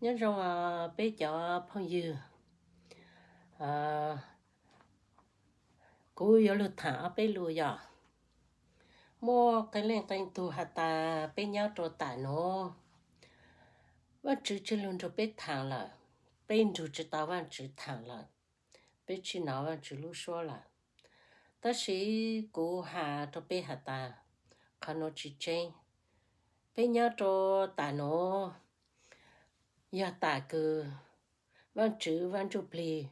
Nyob zoo peb cov phooj ywg, kuv yuav lug tham ob peb lus yom. Muaj qee leej qee tug has tas peb nyob rau tam nuav, Vaajtswv tsi lug nrug peb thaam lawm, peb nrug tsi tau Vaajtswv thaam lawm, peb tsi nov Vaajtswv lub suab lawm. Tab sis kuv has rau peb has tas qhov nuav tsi tseeb. Peb nyob rau tam nuav yog tam kws Vaajtswv Vaaj Ntsuj Plig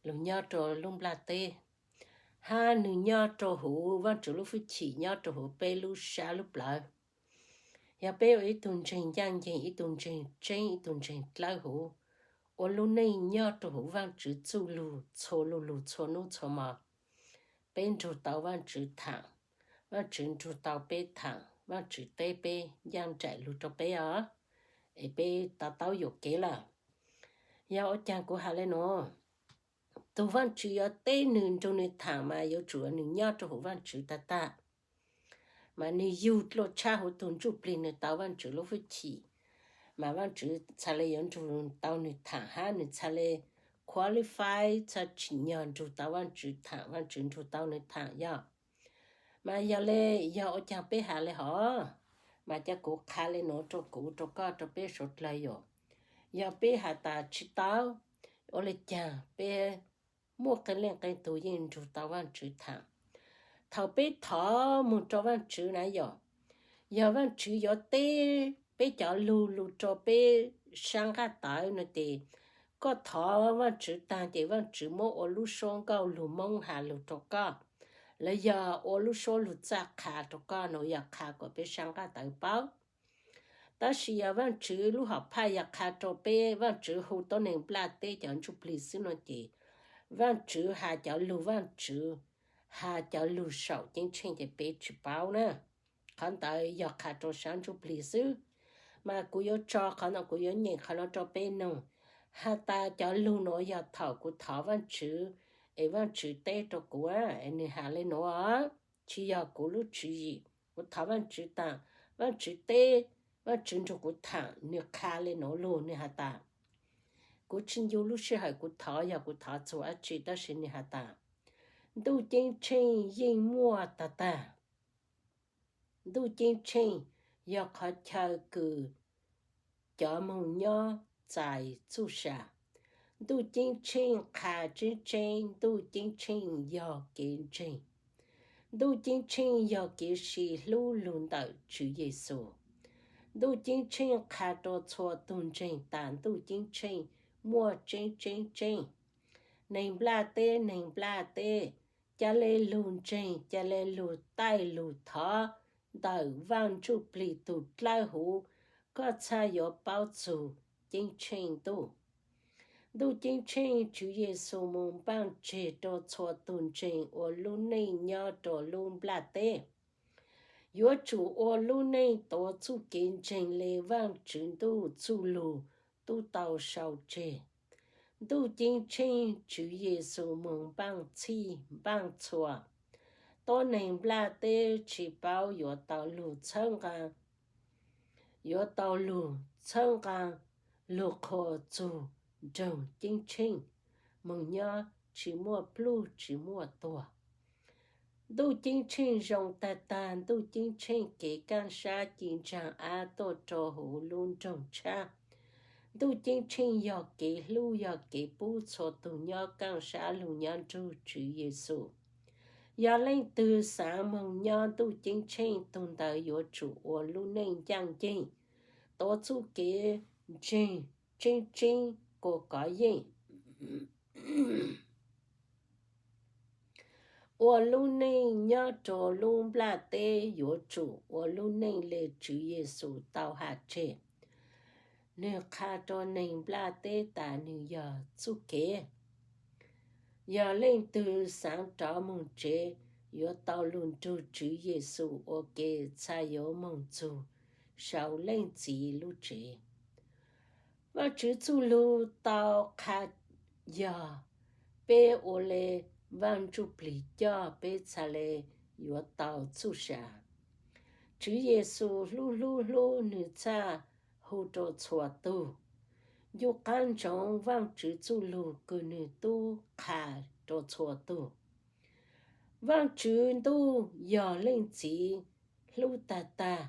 lug nyob rau lub nplaj teb, hab nwg nyob rau huv Vaajtswv lub hwj chim nyob rau huv peb lub sab lub plawv. Yog peb ua ib tug ntseeg ncaaj nceeg, ib tug ntseeg tseeb, ib tug ntseeg dlawb huv, ua lub neej nyob rau huv Vaajtswv txuj lug txhua lug lug txhua nub txhua mo, peb nrug tau Vaajtswv thaam, Vaajtswv nrug tau peb thaam, Vaajtswv teb peb ncaaj nraim lug rau peb os, es peb to taub yuam kev lawm. Yog ua caag kuv has le nuav, tug Vaajtswv yuav teb nwg nrug nwg thaam mas yuav tsum nwg nyob rau huv Vaajtswv tag tag, mas nwg yug dlua tshab huv tug ntsuj plig nwg tau Vaajtswv lub hwj chim, mas Vaajtswv txhaj le yuav nrug tau nwg thaam hab nwg txhaj le qualify, txhaj tsim nyog nrug tau Vaajtswv thaam, Vaajtswv nrug tau nwg thaam yog. Mas yog le, yog ua caag peb has le hov, mas ca kuv qha le nuav rau kuv rau koj rau peb suav dlawg yom. Yog peb has tas tsi tau, ua le caag peb muaj qee leej qee tug yeej nrug tau Vaajtswv thaam? Thaum peb thov moog rau Vaajtswv na yom, yog Vaajtswv yuav teb peb cov lug lug rau peb sab nqaj tawv no ces, koj thov Vaajtswv taag ces Vaajtswv muab ua lub suab nkauj lug Moob has lug rau koj, los yog ua lub suab lug txaj qha rau koj no, yog qha kom peb sab nqaj tawv paub. Tab sis yog Vaajtswv lub hom phaj yog qha rau peb, Vaajtswv hu tuab neeg nplaj teb cov ntsuj plig xwb no ces, Vaajtswv has cov lug Vaajtswv, has cov lug saum ceeb tsheej ces peb tsi paub na. Qhov ntawd yog qha rau sab ntsuj plig xwb. Mas kuv yuav tso qhov no, kuv yuav nyeem qhov no rau peb noog, has tas cov lug nuav yog thaum kuv thov Vaajtswv, es Vaajtswv teb rau kuv, es nwg has le nuav, tsi yog kuv lub tswv yim. Kuv thov Vaajtswv taag, Vaajtswv teb, Vaajtswv nrug kuv thaam, nwg qha le nuav lug, nwg has tas, kuv tsi ncu lub sij hawm kuv thov yog kuv thov txug dab tsi, tab sis nwg has tas, ntuj ceeb tsheej yeej muaj tag tag. Ntuj ceeb tsheej yog qhov chaw kws cov moog nyob txais txuj sa. Ntuj ceeb tsheej qha tseeb tseeb, ntuj ceeb tsheej yog kev ntseeg. Ntuj ceeb tsheej yog kev sib hlub lug ntawm Tswv Yexus. Ntuj ceeb tsheej qha rau txhua tug ntseeg tas ntuj ceeb tsheej muaj tseeb tseeb tseeb. Neeg nplaj teb, neeg nplaj teb, ca le lug ntseeg, ca le lug taij lug thov ntawm Vaaj Ntsuj Plig tug dlawb huv, koj txhaj yuav paub txug ceeb tsheej ntuj. Ntuj ceeb tsheej Tswv Yexus moog npaaj tseg rau txhua tug ntseeg ua lub neej nyob rau lub nplaj teb. Yuav tsum ua lub neej tuav txuj kev ntseeg le Vaajtswv ntuj txuj lug tub tau sau tseg. Ntuj ceeb tsheej Tswv Yexus moog npaaj txhij npaaj txhua. Tuab neeg nplaj teb tsi paub yuav tau lug txhawb nqaa, yuav tau lug txhawb nqaa lug qhuas txug nroog ceeb tsheej moog nyob tsi muaj pluj tsi muaj tuag. Ntuj ceeb tsheej zoo tag tag, ntuj ceeb tsheej kev kaaj sab ci ntsaag ab tuaj rau huv lub nroog tshab. Ntuj ceeb tsheej yog kev hlub, yog kev pub txhua tug nyob kaaj sab lug nyob nrug Tswv Yexus. Yog leej twg xaav moog nyob ntuj ceeb tsheej, tug ntawd yuav tsum ua lub neej ncaaj nceeg, tuav txuj kev ntseeg tseeb tseeb kuas kov yeej. Ua lub neej nyob rau lub nplaj teb yuav tsum ua lub neej le Tswv Yexus tau has tseg. Nwg qha rua neeg nplaj teb tas nwg yog txuj kev. Yog leej twg xaav rov moog tsev, yuav tau lug nrug Tswv Yexus ua ke txhaj yuav moog txug sau Leej Txiv lub tsev. Vaajtswv txuj lug tau qha yog peb ua le Vaaj Ntsuj Plig coj peb txhaj le yuav tau txuj sa. Tswv Yexus hlub hlub hlub nwg txhaj hu rua txhua tug. ncuj qab ntsoov Vaajtswv txuj lug kws nwg tub qha rua txhua tug. Vaajtswv Ntuj yog Leej Txiv hlub tag tag,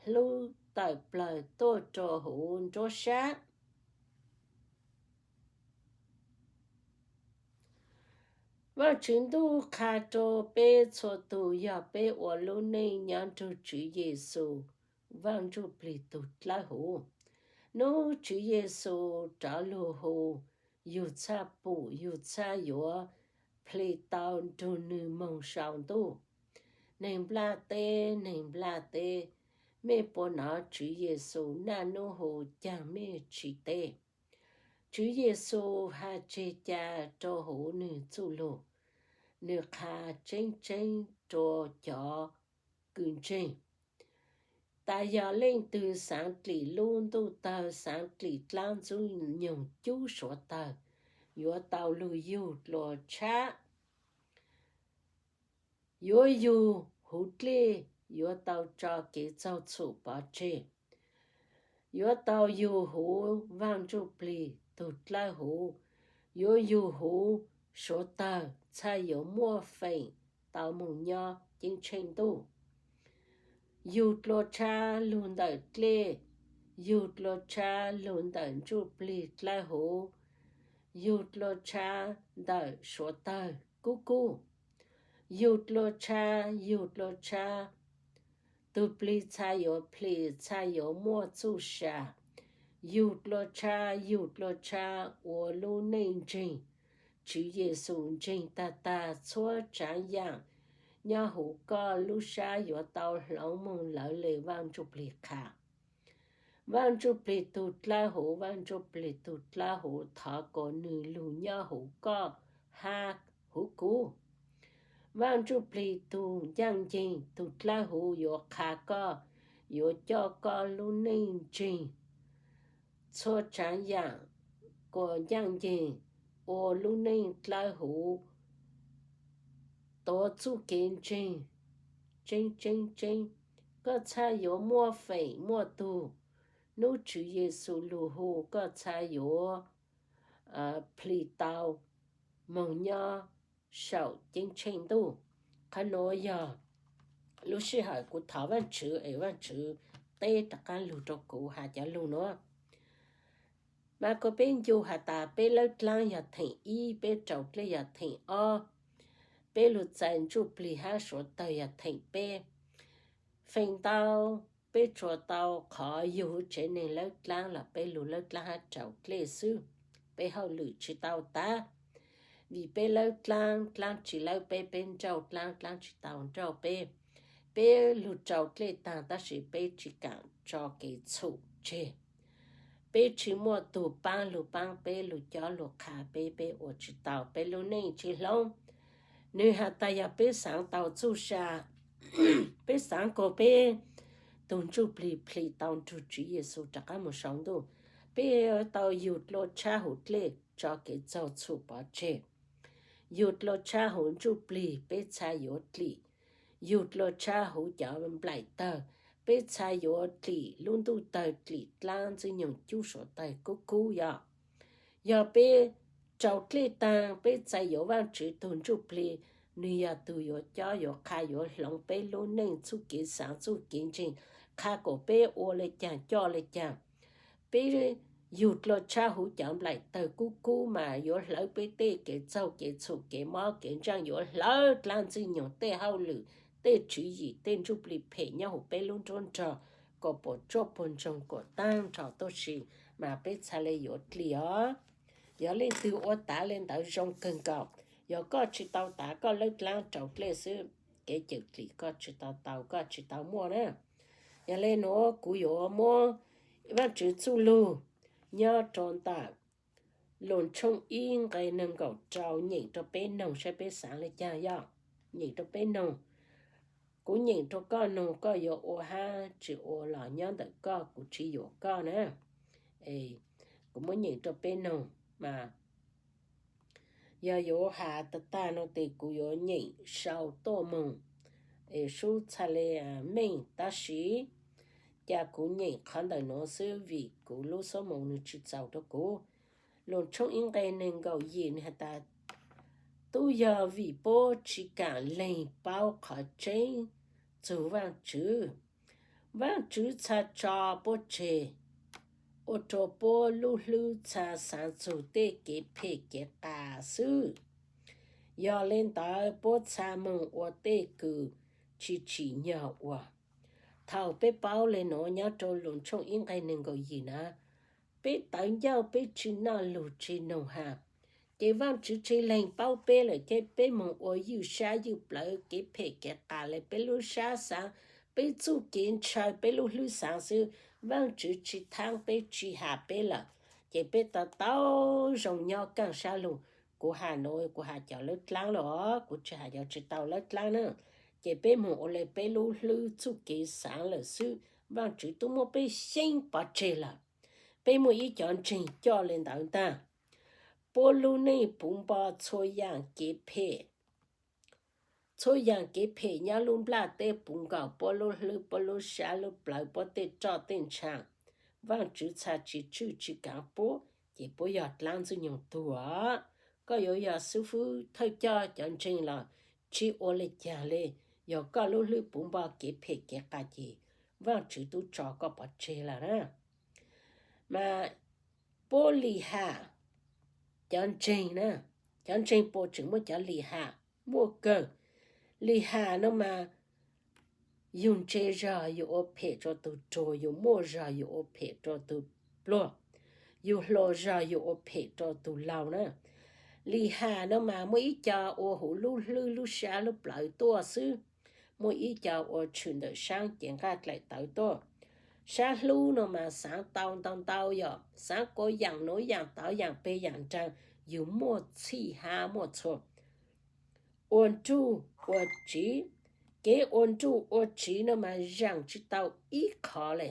hlub tawm plawg tuaj rua huv nruab sab. Vaajtswv Ntuj qha rua peb txhua tug yog peb ua lub neej nyob nrug Tswv Yexus, Vaaj Ntsuj Plig tug dlawb huv. Nub Tswv Yexus rov lug hu, yug txhaj pum, yug txhaj yuav plhis tau nrug nwg moog sau ntuj. Neeg nplaj teb, neeg nplaj teb, mej puas nov Tswv Yexus naj nub hu caag mej tsi teb? Tswv Yexus has tseg ca rua huv nwg txuj lug, nwg qha tseeb tseeb rua cov kws ntseeg. Tas yog leej twg xaav dlim lub ntuj tawg, xaav dlim dlaab ntxwg nyoog cub suav tawg, yuav tau lug yug dlua tshab, yuav yug huv dlej, yuav tau tso kev txaug txhum pov tseg, yuav tau yug huv Vaaj Ntsuj Plig tug dlawb huv, yuav yug huv suav tawg txhaj yuav muaj feem tau moog nyob ceeb tsheej ntuj. Yug dlua tshab lug ntawm dlej, yug dlua tshab lug ntawm Ntsuj Plig dlawb huv, yug dlua tshab ntawm suav tawg kub kub, yug dlua tshab, yug dlua tshab, tug plig txhaj yuav plhis, txhaj yuav muaj txuj sa, yug dlua tshab, yug dlua tshab ua lub neej ntseeg Tswv Yexus ntseeg tag tag txhua tsaav yaam nyob huv koj lub sab yuav tau hloov moog lawv le Vaaj Ntsuj Plig qha. Vaaj Ntsuj Plig tug dlawb huv, Vaaj Ntsuj Plig tug dlawb huv thov kuas nwg lug nyob huv koj hab huv kuv. Vaaj Ntsuj Plig tug ncaaj nceeg tug dlawb huv yuav qha koj, yuav coj koj lub neej ntseeg txhua tsaav yaam kuas ncaaj nceeg ua lub neej dlawb huv, tuav txuj kev ntseeg tseeb tseeb tseeb. Koj txhaj yuav muaj feem muaj tug, nub Tswv Yexus lug hu koj txhaj yuav plhis tau moog nyob saum ceeb tsheej ntuj. Qhov nuav yog lub sij hawm kuv thov Vaajtswv es Vaajtswv teb rov qaab lug rua kuv has cov lug nuav. Mas kuas peb ncu has tas peb lawb dlaab yog theem ib, peb raus dlej yog theem ob, peb lug txais Ntsuj Plig hab suav tawg yog theem peb. Feem ntau peb tsuas tau qhov yug huv tsev neeg lawb dlaab los peb lug lawb dlaab hab raus dlej xwb, peb hauj lwm tsi tau tav. Vim peb lawb dlaab, dlaab tsi lawb peb, peb nrauj dlaab, dlaab tsi tau nrauj peb. Peb lug raus dlej taag tab sis peb tsi kaam tso kev txhum tseg. Peb tsi muaj tug paab lug paab peb, lug cob lug qha peb, peb ua tsi tau, peb lub neej tsi hloov. Nwg has tas yog peb xaav tau txuj sa, peb xaav kuas peb tug Ntsuj Plig plhis tau nrug Tswv Yexus rov qaab moog sau ntuj, peb yuav tau yug dlua tshab huv dlej tso kev txaug txhum pov tseg. Yug dlua tshab huv Ntsuj Plig peb txhaj yuav dlim. Yug dlua tshab huv cov nplaim tawg, peb txhaj yuav dlim lub ntuj tawg, dlim dlaab ntxwg nyoog cub suav tawg kub kub yog. Yog peb raus dlej taag, peb txais yuav Vaajtswv tug Ntsuj Plig, nwg yog tug yuav cob yuav qha yuav hloov peb lub neej txuj kev xaav txuj kev ntseeg, qha kuas peb ua le caag coj le caag. Peb yug dlua tshab huv cov nplaim tawg kub kub mas yuav hlawv peb tej kev txaug kev txhum kev mob kev ntsaaj, yuav hlawv dlaab ntxwg nyoog tej hauj lwm, tej tswv yim, tej Ntsuj Plig phem nyob huv peb lub nruab nrog, kuas puas tsuaj puag ntsoog kuas taag nrho tuaj si, mas peb txhaj le yuav dlim os. Yog leej twg ua tav le ntawd zoo kawg nkaus, yog koj tsi tau tav, koj lawb dlaab raus dlej xwb, kev cawm dlim koj tsi tau tau, koj tsi tau muaj na. Yog le nuav kuv yuav muab Vaajtswv txuj lug nyob rua ntawm Lus tshooj ib nqe neeg nkaum rau nyeem rua peb noog saib peb xaav le caag yog. Nyeem rua peb noog. Kuv nyeem rua koj noog, koj yuav ua hab tsi ua los nyob ntawm koj, kuv tsi yuam koj na. Kuv muab nyeem rua peb noog mas yog yuav has tag tag no tes kuv yuav nyeem sau tuaj moog es sub txhaj le meej, tab sis Cas kuv nyeem qhov ntawm nuav xwb vim kuv lub xuab moos nws tsis txaus rau kuv. Loos tshooj ib nqe neeg nkaum yim nws has tas, tub yog vim puab tsis kaam leeg paub qhov tseeb txug Vaajtswv. Vaajtswv txha tso puab tseg, ua rua puab lub hlwb txha xaav txug tej kev phem kev qas xwb. Yog le ntawd puab txha moog ua tej kws tsis tsim nyog ua. Thaus peb paub le nuav nyob rau Loos tshooj ib nqe neeg nkaum yim na, peb tawv ncauj peb tsis noj lug tsis noog has, ces Vaajtswv tsis leeg paub peb lawm ces peb moog ua ywj sab ywj plawv kev phem kev qas le peb lub sab xaav, peb txuj kev ntshaw peb lub hlwb xaav xwb, Vaajtswv tsis thaab peb tsis has peb lawm, ces peb tau tau zoo nyob kaaj sab lug. Kuv has nuav kuv has cov lawb dlaab los kuv tsis has cov tsis tau lawb dlaab na. Ces peb moog ua le peb lub hlwb txuj kev xaav lawm xwb, Vaajtswv tub muab peb xyeeb pov tseg lawm. Peb muaj ib cov ntseeg coj le ntawd ntag. Puab lub neej puv npo txhua yaam kev phem. Txhua yaam kev phem nyob lub nplaj teb puv nkaus puab lub hlwb puab lub sab lub plawv puab tej roj tej ntsha. Vaajtswv txha tsis tswj tsis kaav puab, ces puab yog dlaab ntxwg nyoog tuag. Koj yuav yog xib fwb thawj coj cov ntseeg los tsis ua le caag le, yog koj lub hlwb puv npo kev phem kev qas ces Vaajtswv tub tso koj pov tseg lawm na. Mas puab lim ham cov ntseeg na, cov ntseeg puas tseem muaj cov lim ham? Muaj kawg. Lim ham no mas yug ntse zog yug ua phem rua tug ruag, yug muaj zog yug ua phem rua tug pluag, yug hluas zog yug ua phem rua tug laug na. Lim ham no mas muaj ib co ua huv lub hlwb lub sab lub plawv tuaj xwb, muaj ib co ua tshwm ntawm saab cev nqaj dlaim tawv tuaj. Sab hlub no mas xaav tau ntau ntau yom, xaav kov yaam nuav yaam tod yaam peg yaam nraag, yug muaj txhij hab muaj txhua. Ua nruj ua tsiv, kev ua nruj ua tsiv no mas zaam tsis tau ib qho le.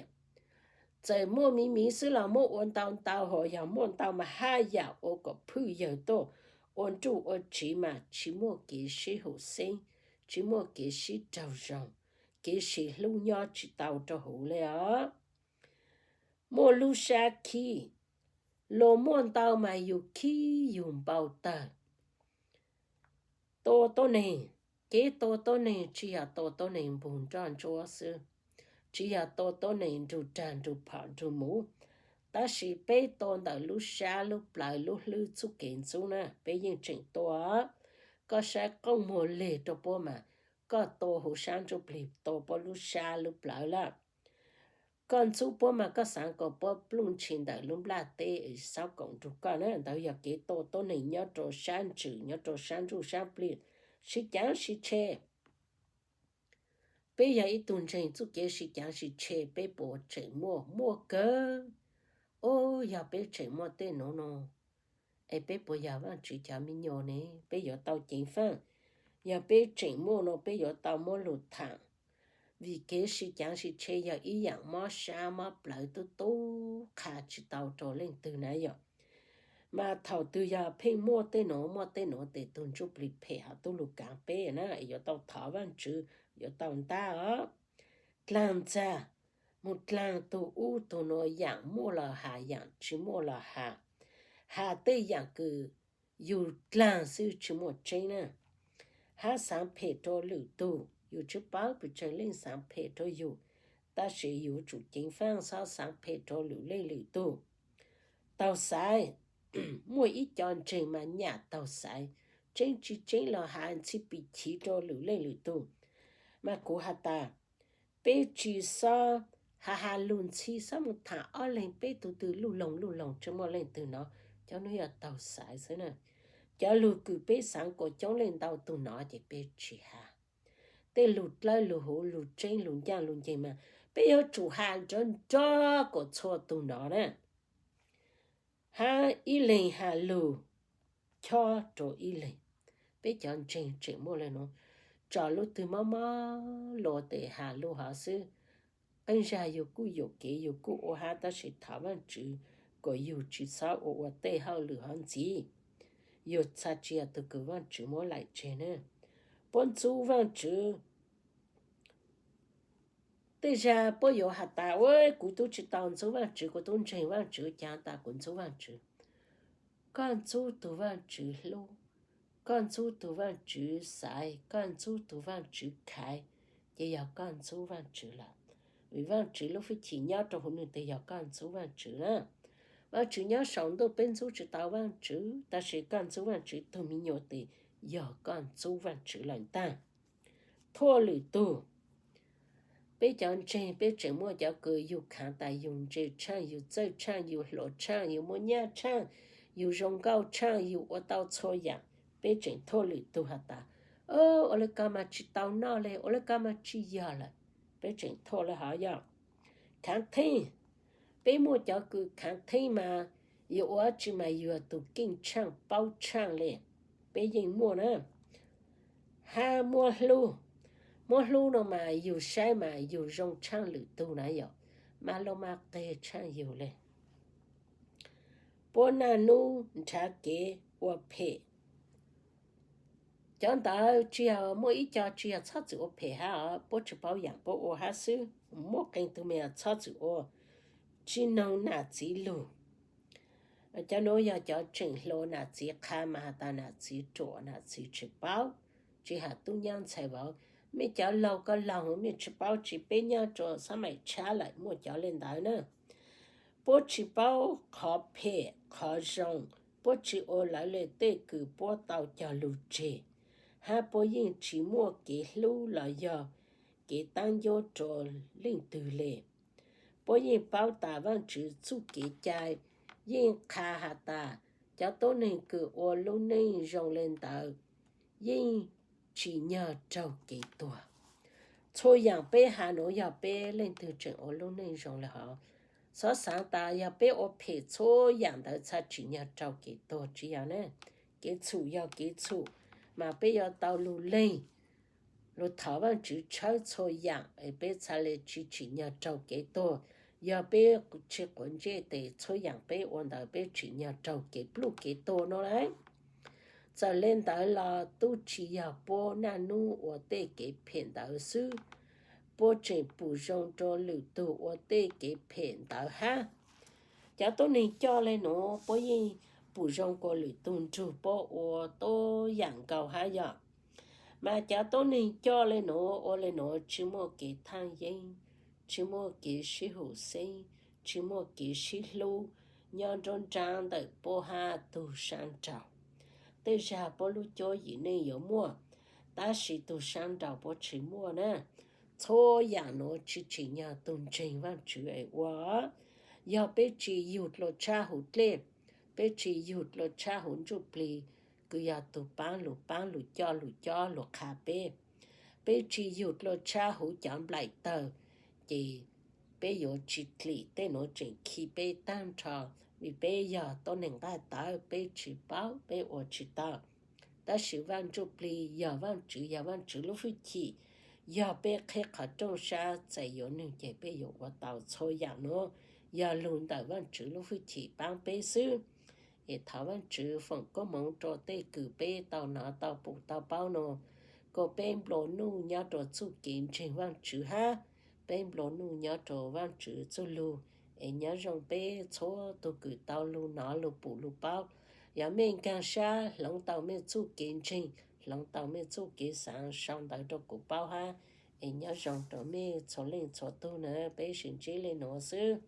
Txawm muaj miv miv xwb los muab ua ntau ntau, ho yog muaj ntau mas haj yaam ua kom phwj yawg tuaj. Ua nruj ua tsiv mas tsis muaj kev sib hum xeeb, tsis muaj kev sib raug zoo, kev sim hlub nyob tsis tau rua huv le os. Muaj lub sab khib, luag muaj ntau mas yug khib yug npau tawg. Tua tuab neeg, kev tua tuab neeg tsis yog tua tuab neeg npog nroj ntsuab xwb, tsis yog tua tuab neeg nrug rag nrug phom nrug muv, tab sis peb tua ntawm lub sab lub plawv lub hlwb txuj kev ntxub na peb yeej tseem tua. Koj saib qoob muag leg rua puab mas koj tua huv sab ntsuj plig tua puab lub sab lub plawv lawm. Koj ntxub puab mas koj xaav kom puab pluj ntshis ntawm lub nplaj teb es xauj koom nrug koj na. Ntawd yog kev tua tuab neeg nyob rau sab ntsws nyob rau sab ntsuj sab plig, sib caav sib tshe. Peb yog ib tug ntseeg txuj kev sib caav sib tshe peb puas tseem muaj? Muaj kawg. Ub, yog peb tseem muaj tej nuav no es peb puas yog Vaajtswv cov me nyuam ne? Peb yuav tau ceev faaj. Yog peb tseem muaj no peb yuav tau muab lug thaam, vim kev sib caav sib tshe yog ib yaam mob sab mob plawv tub tub qha tsis tau rau leej twg na yom. Mas thaum twg yog pheej muaj tej nuav muaj tej nuav tes tug ntsuj plig phem ho tub lug kaav peb na, yuav tau thov Vaajtswv, yuav tau ntab os. Dlaag ntxag, moog dlaag tug ub tug nuav, yaam muaj los has, yaam tsis muaj los has. Has tej yaam kws yug dlaag xwb tsis muaj tseeb na. Hab xaav phem rua lwm tug, yug tsis paub pes tsawg leej xaav phem rua yug, tab sis yug tsum ceev faaj xob xaav phem rua lwm leej lwm tug. Taug xaiv, muaj ib co ntseeg mas nyam taug xaiv, tseeb tsis tseeb los has ntxhi pim chiv rua lwm leej lwm tug. Mas kuv has tas, peb tsis xob has has lug ntxhi, xob moog thaam ob leeg peb tug twg luj loog luj loog tsis muaj leej twg no, cov nuav yog taug xaiv xwb na. Cov lug kws peb xaav kom coob leej ntau tug no ces peb tsis has. Tej lug dlawb lug huv lug tseeb lug ncaaj lug nceeg mas peb yuav tsum has nrov nrov kom txhua tug no na. Hab ib leeg has lug chob rua ib leeg. Peb cov ntseeg tseem muaj le nuav, tso lub twg mob mob luas tes has lug hov xwb. Qee zag yug kuj yuam kev yug kuj ua hab tab sis thov Vaajtswv kom yug tsis xob ua ua tej hauj lwm hov ntxiv. Yug txha tsi yog tug kws Vaajtswv muab laim tseg na. Puab ntxub Vaajtswv Tej zag puab yuav has tas, Ua, kuv tub tsi tau ntxub Vaajtswv, kuv tub ntseeg Vaajtswv, caag tas kuv ntxub Vaajtswv? Koj ntxub tug Vaajtswv hlub, koj ntxub tug Vaajtswv xaiv, koj ntxub tug Vaajtswv khaiv, ces yog koj ntxub Vaajtswv lawm. Vim Vaajtswv lub fwj chim nyob rua huv nwg tes yog koj ntxub Vaajtswv na. Vaajtswv nyob saum ntuj, peb ntxub tsi tau Vaajtswv, tab sis koj ntxub Vaajtswv tug me nyuam tes yog koj ntxub Vaajtswv lawm ntag. Thuaj lwm tug. Peb cov ntseeg peb tseem muaj cov kws yug khaav tas yug ntse tshaaj, yug txawj tshaaj, yug hluas tshaaj, yug muaj nyaj tshaaj, yug zoo nkauj tshaaj, yug ua tau txhua yaam, peb tseem thuaj lwm tug has tas, Ua le ko mas tsi tau noj le, ua le ko mas tsi yog lawm. Peb tseem thuaj le hov yog khaav theej. Peb muaj cov kws khaav theej mas yug ua dlaab tsi mas yug yog tug keej tshaaj paub tshaaj le, peb yeej muaj na. Hab muab hlub. Muab hlub no mas yug saib mas yug zoo tshaaj lwm tug na yom, mas luag mas qeg tshaaj yug le. Puab naj nub nrhav kev ua phem. Cov ntawd tsi yog, muaj ib co tsi yog txhob txwm ua phem hab os, puab tsi paub yaam puab ua hab xwb, muaj qee tug mas yog txhob txwm ua, tsi noog nam txiv lug. Cov nuav yog cov tseem hluas, nam txiv qha mas has tas nam txiv ruam, nam txiv tsi paub, tsi has tub nyab ntxhais vauv. Mej cov laug koj laug mej tsi paub tsi, peb nyob rua xab maim tshab lawm muaj cov le ntawd na. Puab tsi paub qhov phem qhov zoo, puab tsi ua lawv le tej kws puab tau cog lug tseg, hab puab yeej tsi muaj kev hlub los yog kev taab ncuab rua leej twg le. Puab yeej paub tas Vaajtswv txuj kev cai yeej qha has tas cov tuab neeg kws ua lub neej zoo le ntawd yeej tsim nyog raug kev tuag. Txhua yaam peb has nuav yog peb leej twg tseem ua lub neej zoo le hov. Xob xaav tas yog peb ua phem txhua yaam ntawd txhaj tsim nyog raug kev tuag, tsi yog na. Kev txhum yog kev txhum, mas peb yuav tau lug leeg, lug thov Vaajtswv tshawb txhua yaam es peb txhaj le tsi tsim nyog raug kev tuag. Yog peb tsi quav ntsej tes txhua yaam peb ua ntawd peb tsim nyog raug kev pluj kev tuag no lawm. Txawm le ntawd los tub tsi yog puab naj nub ua tej kev phem ntawd xwb, puab tseem pum zoo rua lwm tug ua tej kev phem ntawd hab. Cov tuab neeg coj le nuav puab yeej pum zoo rua lwm tug nrug puab ua tuab yaam nkaus hab yom. Mas cov tuab neeg coj le nuav ua le nuav tsi muaj kev thaaj yeeb, tsi muaj kev sib hum xeeb, tsi muaj kev sib hlub, nyob nruab nraab ntawm puab hab tug saab nraud. Tej zag puab lub cuab yim neej yuav muaj, tab sis tug saab nraud puab tsi muaj na. Txhua yaam nuav tsi tsim nyog tug ntseeg Vaajtswv es ua. Yog peb tsi yug dlua tshab huv dlej, peb tsi yug dlua tshab huv ntsuj plig, kws yog tug paab lug paab lug coj lug cob lug qha peb, peb tsi yug dlua tshab huv cov nplaim tawg, ces peb yuav tsi dlim, tej nuav tseem khi peb taag nrho, vim peb yog tuab neeg nqaj tawv peb tsi paub peb ua tsi tau. Tab sis Vaaj Ntsuj Plig yog Vaajtswv, yog Vaajtswv lub fwj chim, yog peb qheb qhov rooj sab txais yuav nwg ces peb yuav ua tau txhua yaam nuav, yog lug ntawm Vaajtswv lub fwj chim paab peb xwb. Es thov Vaajtswv foom koob moov rua tej kws peb tau nov tau pum tau paub nuav, kuas peb nplua nuj nyob rua txuj kev ntseeg Vaajtswv hab peb nplua nuj nyob rua Vaajtswv txuj lug. Es nyob zoo peb txhua tug kws tau lug nov lug pum lug paub, yog mej nkaag sab hloov tau mej txuj kev ntseeg, hloov tau mej txuj kev xaav sau ntawv rua kuv paub hab. Es nyob zoo rua mej txhua leej txhua tug na, peb sib ntsib le nuav xwb.